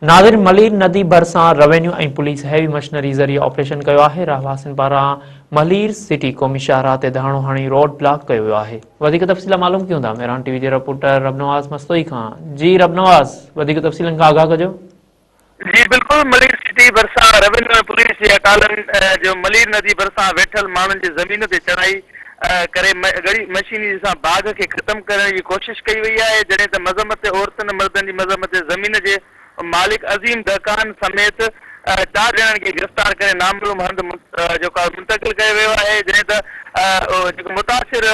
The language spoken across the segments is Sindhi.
ناظر ملير ندي ڀرسان روينيو ۽ پوليس هيوي مشنري ذريعي آپريشن ڪيو آهي، رهواسين پاران ملير سٽي قومي شاهراهه تي ڌرڻو هڻي روڊ بلاڪ ڪيو ويو آهي. وڌيڪ تفصيل معلوم ڪيون ٿا مهراڻ ٽي وي جي رپورٽر ربنواز مستوئي کان جي ربنواز وڌيڪ تفصيلن کان آگاهه ڪجو. جي بلڪل ملير سٽي ڀرسان روينيو ۽ پوليس جي اڪالن جو ملير ندي ڀرسان ويٺل ماڻهن جي زمين تي چڙهائي ڪري ڳڙي مشينري سان باغ کي ختم ڪرڻ جي ڪوشش ڪئي وئي آهي جڏهن ته مذمت تي عورتن مردن جي مذمت تي زمين جي مالڪ عظيم دهقان سميت چار ڄڻن کي گرفتار ڪري نامعلوم هنڌ جيڪو آهي منتقل ڪيو ويو آهي جڏهن ته جيڪو متاثر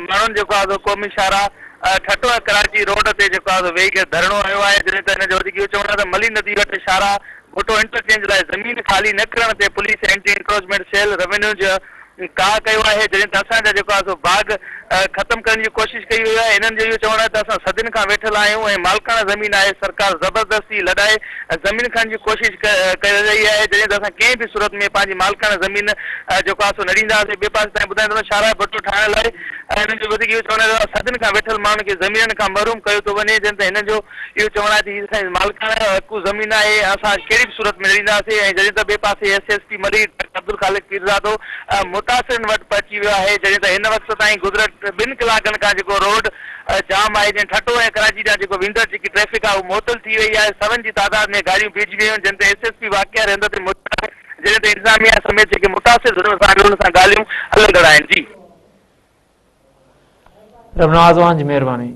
ماڻهن جيڪو آهي سو قومي شاهراهه ٺٽو ۽ ڪراچي روڊ تي جيڪو آهي سو ويهي ڪري ڌرڻو هنيو آهي جڏهن ته هن جو وڌيڪ اهو چوڻ آهي ته ملي ندي وٽ شاهراهه ڀٽو انٽرچينج لاء زمين خالي نه ڪرڻ تي police anti encroachment cell revenue جو ڪاهه ڪيو آهي جڏهن ته اسان جا جيڪو آهي سو باغ ختم ڪرڻ جي ڪوشش ڪئي وئي آهي هنن جو اهو چوڻ آهي ته اسان صدين کان ويٺل آهيون ۽ مالڪاڻه زمين آهي سرڪار زبردستي لڏائي زمين کڻڻ جي ڪوشش ڪري رهي آهي جڏهن ته اسان ڪنهن به صورت ۾ پنهنجي مالڪاڻه زمين جيڪو آهي سو نه ڏينداسين ٻئي پاسي تائين ٻڌائيندو شاهراهه ڀٽو ٺاهڻ لاء هنن جو وڌيڪ اهو چوڻ آهي ته صدين کان ويٺل ماڻهن کي زمينن کان محروم ڪيو ٿو وڃي جڏهن ته هنن جو اهو چوڻ آهي ته هي اسان جي مالڪاڻه حق زمين آهي اسان ڪهڙي به صورت ۾ نه ڏينداسين ۽ جڏهن ته ٻئي پاسي S S P Malir doctor Abdul Khaliq Pirzado متاثرن وٽ پهچي ويو آهي جڏهن ته هن وقت تائين گذريل ٻن ڪلاڪن کان جيڪو روڊ جام آهي جنهن ٺٽو ۽ ڪراچي ڏانهن جيڪو ويندڙ جيڪي ٽريفڪ آهي اهو معطل ٿي وئي آهي سون جي تعداد ۾ گاڏيون بيهجي ويون آهن جنهن تي ايس ايس پي واقعي واري هنڌ تي موجود آهي جڏهن ته انتظاميا سميت جيڪي متاثر ڌرين سان انهن سان ڳالهيون هلندڙ آهن جي. ربنواز اوهان جي مهرباني.